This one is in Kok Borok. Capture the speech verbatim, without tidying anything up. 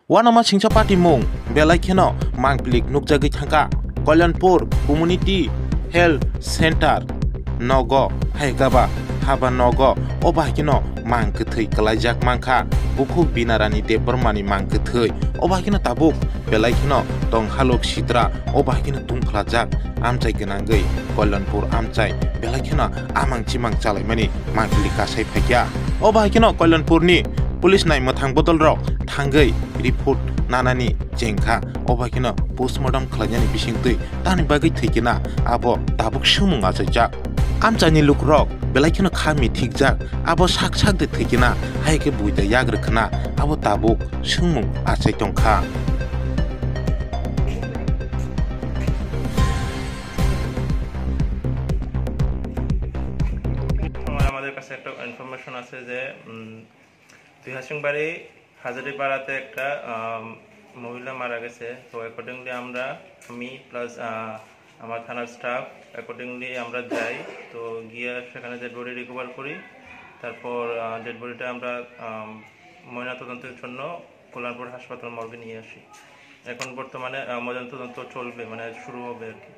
Wanama singcha patimung belai kheno mangpili nukjagwi thangkha Kalyanpur Community Health Center nogo, haikaba haba nogo, o bahai kheno mang kwthwi kwlaijak mankha, bukhuk Binarani Debbarmani mang kwthwi, o bahai kheno tabuk belai kheno tong halok sitra, o bahai kheno tungkhlajak amchai gwnangwi Kalyanpur amchai belai kheno amang chimang chalaimani mangpili kasai phaikha. O bahai kheno Kalyanpurni police nai mwthang bodolrok thangwi report nanani chengkha. O bahai kheno postmortem khlainani bisingtwi tani bagwi thwikhe na abo tabuk swngmung achaijak. Amchaini lukurok belai kheno kha mithikjak, abo sak sak de thwikhe na, hai khe buida yagrwkha na, abo tabuk swngmung achai tongkha. আমার আমাদের কাছে একটা ইনফরমেশন আছে যে উম, দুই হাসিংবাড়ি হাজারিপাড়াতে একটা আম, মহিলা মারা গেছে। তো অ্যাকর্ডিংলি আমরা, আমি প্লাস আমার থানার স্টাফ, অ্যাকর্ডিংলি আমরা যাই। তো গিয়ে সেখানে ডেড বডি রিকভার করি। তারপর ডেড বডিটা আমরা আম, ময়নাতদন্তের জন্য কল্যাণপুর হাসপাতাল মর্গে নিয়ে আসি। এখন বর্তমানে আহ, ময়নাতদন্ত চলবে, মানে শুরু হবে আর কি।